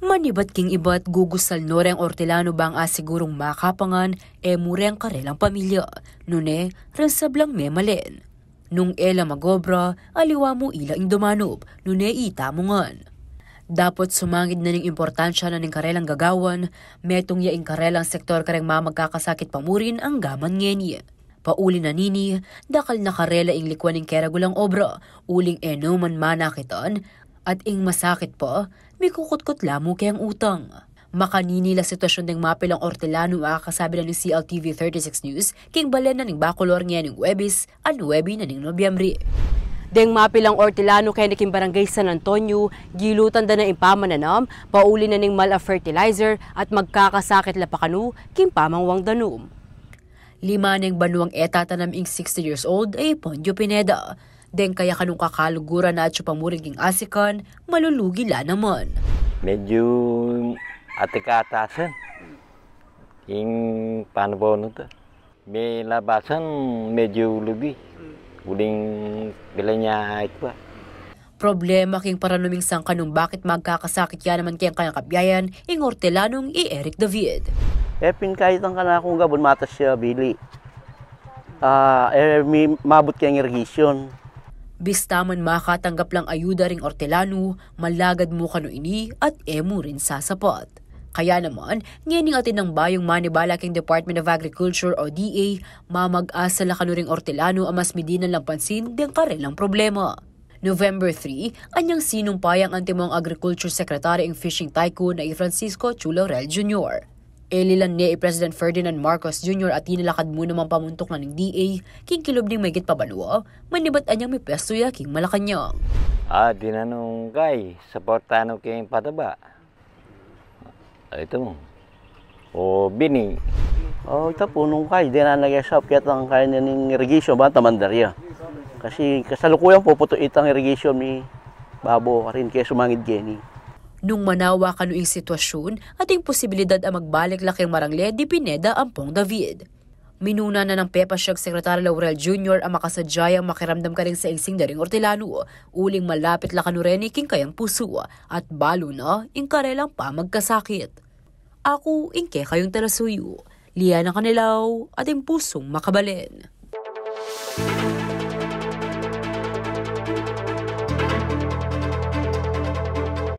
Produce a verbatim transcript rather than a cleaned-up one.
Manibat king ibat, gugusal no reng ortelano bang asigurung makapangan e mu reng karelang pamilya, nune reng sablang memalen. Nung e la magobra, aliwa mu ila ing dumanup, nune ita mu ngan. Dapot sumangid na ning importansya na ning karelang gagawan, metung ya ing karelang sektor kareng mamagkakasakit pamurin anggaman ngeni. Pauli na nini, dakal na karela ing likuan ning keragulang obra, uling e no man manakitan, at ing masakit pa, mikukutkut la mu keng utang. Makanini la sitwasyun deng mapilang ortelano a kasabi na ning C L T V thirty-six News king balen na ning Bacolor ngening Huwebes, a nuebe na ning Nobyembre. Deng mapilang ortelano keni king Barangay San Antonio, gilutan da na ing pamananam, pauli na ning mal a fertilizer at magkakasakit la pa kanu king pamangwang danum. Lima neng banuang e tatanam ing sixty years old a i Pondio Pineda. Deng kaya kanung kakaluguran na atyu pamurin king asikan, malulugi la naman. Medyo atikatasan. Ing panu ba unu to? May labasan, medyo lugi. Uling pila nya ito ba? Problema king paranum ing sangkanung bakit magkakasakit ya naman keng kayang kabiayan ing ortelanong i Eric David. E pin kahit ang kanakung gabun matas ya bili. Ah, e mi mabut keng irrigation. Bista man makatanggap lang ayuda ring ortelano, malagad mu kanu ini at e mu rin sasapat. Kaya naman, ngening atin nang bayung manibala king Department of Agriculture o D A, mamag-asa la kanu ring ortelano a mas midinan lang pansin deng karelang problema. November three, anyang sinumpayang antimong Agriculture Secretary ing fishing tycoon a i Francisco Chu Laurel Junior. Elilan ne i President Ferdinand Marcos Junior a tinalakad mu namang pamuntuk na ning D A king kilub ning maygit pa banua, manibat anyang mipestu ya king Malacañang. Ah, dinanung kay, suportanu king pataba. Ay, ito mo. O, bini. O, ita pu nung kay, di na nag-esap kaya tang kaya ning irrigation, ba, tamandarya. Kasi kasalukuyan puputu itang irrigation mi babo, karin kaya sumangid keni. Nung manawa kanu ing sitwasyun, ating posibilidad a magbalik la keng marangle di Pineda ampong David. Minuna na nang pepasyag Secretary Laurel Junior a makasadya yang makiramdam karing saingsing da ring ortelano, uling malapit la kanu reni king kayang pusu, at balu na ing karelang pamagkasakit. Aku ing kekayung talasuyu, Liana Canelao, ating pusung makabalen.